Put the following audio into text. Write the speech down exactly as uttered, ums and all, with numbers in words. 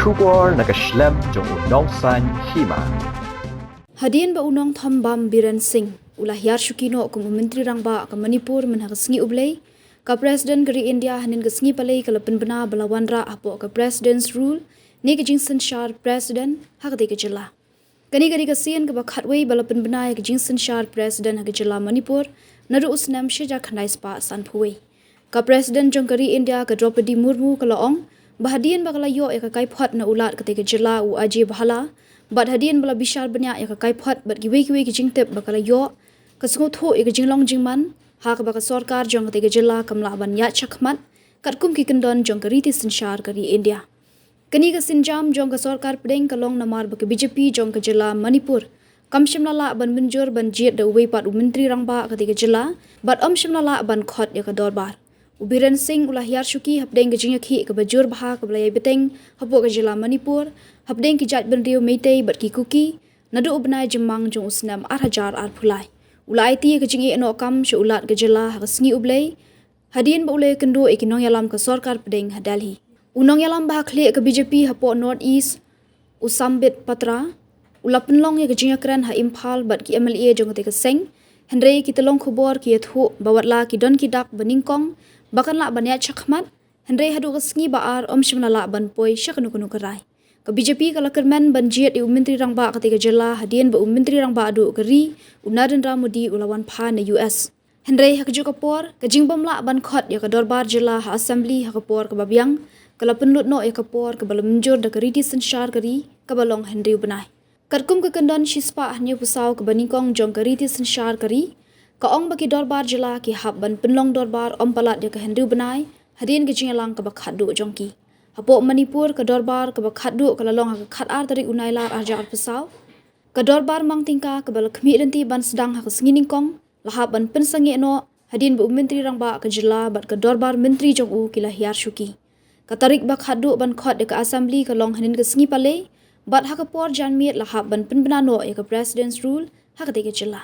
Khubor na ka shlem jong u Nongsaiñ Hima. Hadien ba u nongthombam Biren Singh u la hiar shuki noh kum u Myntri Rangbah ka Manipur mynha ka sngi U Blei, ka President ka ri India hynnin ka sngi Palei ka la pynbna ba la wanrah hapoh ka President's Rule ne ka jingsynshar President ha katei ka jylla. Kane ka dei ka sien kaba khatwei ba la pynbna ïa ka jingsynshar President ha ka jylla Manipur naduh u snem shi hajar khyndai spah sanphew wei. Ka President jong ka ri India ka Droupadi Murmu ka la ong ba hadien ba ka la ïoh ïa ka kaiphod na u Lat katei ka jylla u Ajay Bhalla, bad hadien ba la bishar bniah ïa ka kaiphod bad kiwei kiwei ki jingtip ba ka la ïoh, ka sngewthuh ïa ka jinglong jingman ha kaba ka sorkar jong katei ka jylla kam lah ban ïaid shakhmat katkum ki kyndon jong ka riti synshar ka ri India. Kane ka sienjam jong ka sorkar pdeng ka long namar ba ka B J P jong ka jylla Manipur kam shym la lah ban mynjur ban jied da uwei pat u Myntri Rangbah katei ka jylla, bad ym shym la lah ban khot ïa ka dorbar. U Biren Singh u la hiar shuki hapdeng ka jingïakhih kaba jur bha kaba la ïai bteng hapoh ka jylla Manipur hapdeng ki jaitbynriew Meitei bad ki Kuki naduh u bnai Jymmang jong u snem ar hajar arphew lai. U la aiti ïa ka jingïehnoh kam sha u Lat ka jylla ha ka sngi U Blei, hadien ba u la ïakynduh ïa ki nongïalam ka sorkar pdeng ha Delhi. U nongïalam ba ha khlieh ka B J P hapoh North East, u Sambit Patra, u la pynlong ïa ka jingïakren ha Imphal bad ki M L A jong katei ka seng, hynrei ki tyllong khubor ki ïathuh ba watla ki don ki dak ba nyngkong ba kan lah ban ïaid shakhmat, hynrei haduh ka sngi ba ar ym shym la lah ban poi sha kano kano ka rai. Ka B J P ka la kyrmen ban jied ïa u Myntri Rangbah katei ka jylla hadien ba u Myntri Rangbah duh ka ri, u Narendra Modi u la wan phai na U S. Hynrei ha kajuh ka por, ka jingbym lah ban khot ïa ka dorbar jylla ha Assembly ha ka por kaba biang ka la pynlut noh ïa ka por kaba la mynjur da ka riti synshar ka ri kaba long hynriew bnai. Katkum ka kyndon shispah hynñiewphew saw kaba nyngkong jong ka riti synshar ka ri, ka ong ba ki dorbar jylla ki hap ban pynlong dorbar ym palat ïa ka hynriew bnai hadien ka jingïalang kaba khatduh jong ki. Hapoh Manipur ka dorbar kaba khatduh ka la long ha ka khatar tarik u Nailar ar hajar arphew saw. Ka dorbar mang tyngka kaba la khmih lynti ban sdang ha ka sngi nyngkong la hap ban pynsangeh noh hadien ba u Myntri Rangbah ka jylla bad ka dorbar myntri jong u ki la hiar shuki. Ka tarik ba khatduh ban khot ïa ka Assembly ka long hynnin ka sngi Palei, bad ha ka por janmiet la hap ban pynbna noh ïa ka President's Rule ha katei ka jylla.